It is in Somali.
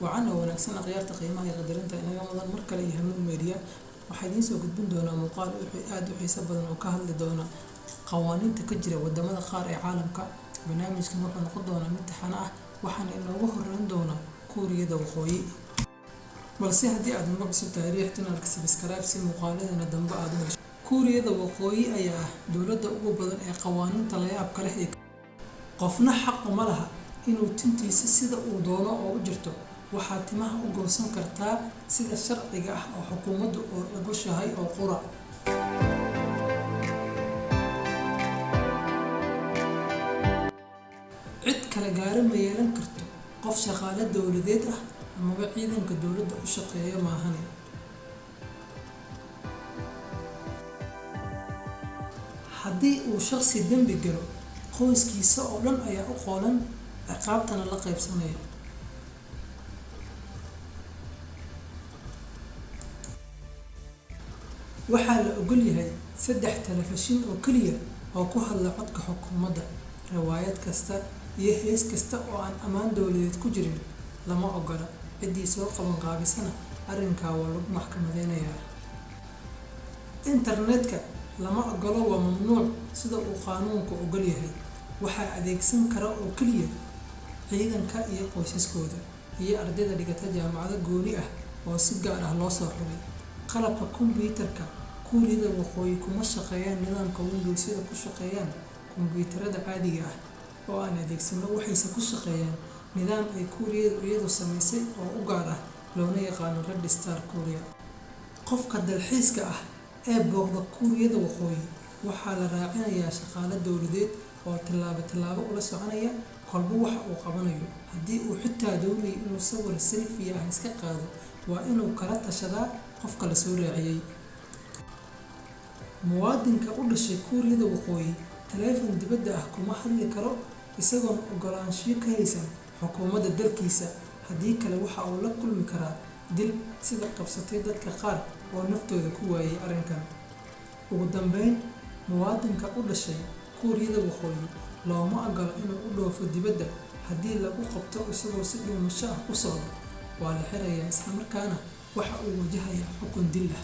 Wacan oo wanaagsan, akhyaarta qiimaha iyo qadarinta inaga mudan, mar kale iyo Hamuun Media. Waxaa idiin soo gudbin doonaa muuqaal aada u xiiso badan oo ka hadli doona qawaaniinta ka jira wadamada qaar ee caalamka. Barnaamijkan wuxuu noqon doonaa mid taxano ah, waxaana inoogu horeyn doona Kuuriyada Waqooyi. Balse haddii aad nagu cusub tahay, riix channelka subscribe si muuqaaladana dambe aada u hesho. Kuuriyada Waqooyi ayaa ah dowladda ugu badan ee qawaaniinta layaabka leh ee qofna xaq uma laha inuu tintiisa sida uu doono oo u jirto. Waxaad timaha u goosan kartaa sida sharciga ah oo xukuumaddu oo ogoshahay oo qura. Cid kale gaari ma yeelan karto qof shaqaale dowladeed ah amaba ciidanka dowladda u shaqeeyo maahane. Haddii uu shaqsi dembi galo, qoyskiisa oo dhan ayaa u qoolan, ciqaabtana la qaybsanaya. Waxaa la ogol yahay saddex telefishin oo keliya oo ku hadla codka xukuumadda. Riwaayad kasta iyo hees kasta oo aan ammaan dowladeed ku jirin lama ogola, ciddii soo qaban qaabisana arrinkaa waa lagu maxkamadeynayaa. Internetka lama ogolo, waa mamnuuc sida uu qaanuunku ogol yahay. Waxaa adeegsan kara oo keliya ciidanka iyo qoysaskooda iyo ardayda dhigata jaamacado gooni ah oo si gaar ah loo soo xulay. Qalabka kombiyuutarka Kuuriyada Waqooyi kuma shaqeeyaan nidaamka Windows-yada ku shaqeeyaan kombiyuutarada caadiga ah oo aan adeegsano, waxayse ku shaqeeyaan nidaam ay Kuuriyadu iyadu samaysay oo u gaar ah, loona yaqaano Red Star Korea. Qofka dalxiiska ah ee booqda Kuuriyada Waqooyi waxaa la raacinayaa shaqaale dowladeed oo tillaabo tillaabo ula soconaya kolba waxa uu qabanayo. Haddii uu xitaa doonayo inuu sawir selfie ah iska qaado, waa inuu kala tashadaa qofka la soo raaciyay. Muwaadinka u dhashay Kuuriyada Waqooyi taleefan dibadda ah kuma hadli karo isagoon ogolaanshiyo ka haysan xukuumadda dalkiisa. Haddii kale waxa uu la kulmi karaa dil, sida qabsatay dadka qaar oo naftooda ku waayay arrinkan. Ugu dambeyn, muwaadinka u dhashay Kuuriyada Waqooyi looma ogola inuu u dhoofo dibadda. Haddii lagu qabto isagoo si dhuumasho ah u socda, waa la xirayaa, islamarkaana waxa uu wajahayaa xukun dil ah.